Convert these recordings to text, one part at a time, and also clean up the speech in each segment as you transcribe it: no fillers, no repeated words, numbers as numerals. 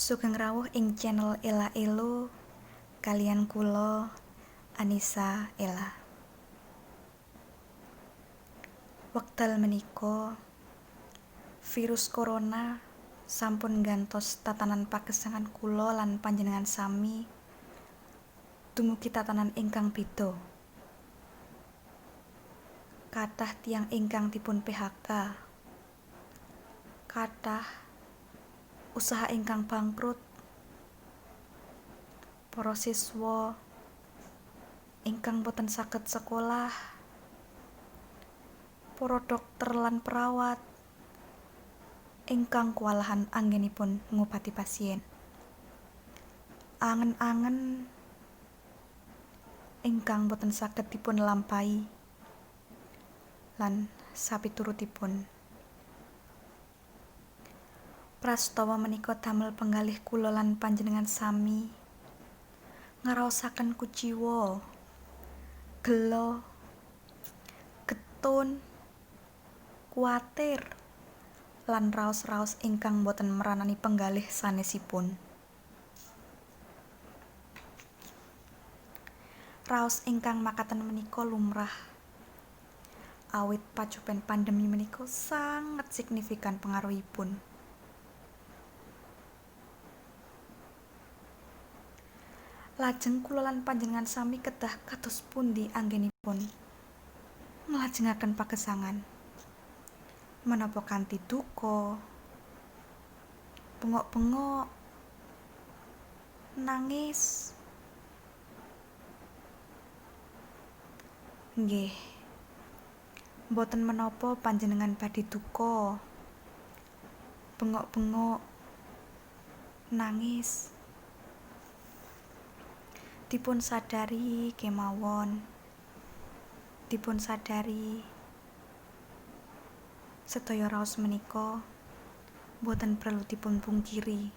Sugeng rawuh ing channel Ella Elo kaliyan kula Anisa Ella. Wekdal menika virus corona sampun nggantos tatanan pagesangan kula lan panjenengan sami dumugi tatanan ingkang beda. Kathah tiyang ingkang dipun PHK, kathah usaha ingkang bangkrut, para siswa ingkang boten saged sekolah, para dokter lan perawat ingkang kewalahan anggenipun ngobati pasien. Angen-angen ingkang boten saged dipun lampahi lan sapiturutipun. Prastawa menika damel penggalih kula lan panjenengan sami ngraosaken kuciwa, gela, getun, kuwatir, lan raos-raos ingkang boten meranani penggalih sanesipun. Raos ingkang makaten menika lumrah awit pacoben pandemi menika sanget signifikan pengaruhipun. Lajeng kula lan panjenengan sami kedah kados pundi anggenipun nglajengaken pagesangan? Menapa kanthi duka, bengok-bengok, nangis? Nggih, boten menapa panjenengan badhe duka, bengok-bengok, nangis. Dipun sadari kemawon, dipun sadari sedaya raos menika boten perlu dipun pungkiri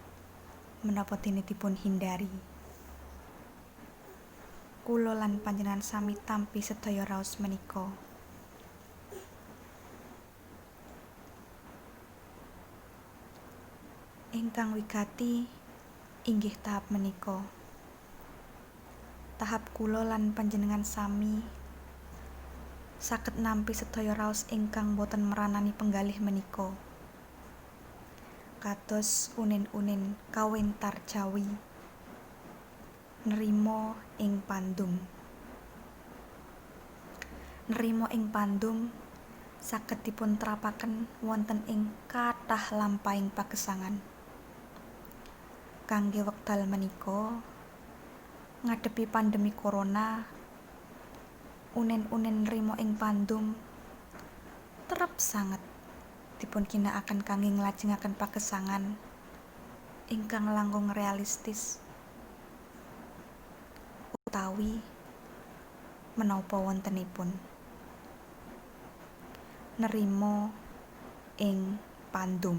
menapa dene dipun hindari. Kula lan panjenengan sami tampi sedaya raos menika. Ingkang wigati inggih tahap menika. Tahap kula lan panjenengan sami saged nampi sedaya raos ingkang boten meranani penggalih menika. Kados unin-unin kawentar Jawi nerima ing pandum. Nerima ing pandum saged dipun terapaken wonten ing kathah lampahing pagesangan. Kangge wekdal menika ngadepi pandemi corona, unin-unin nrima ing pandum terep sanget dipun ginakaken kangge nglajengaken pagesangan ingkang langkung realistis utawi menapa wontenipun nerima ing pandum.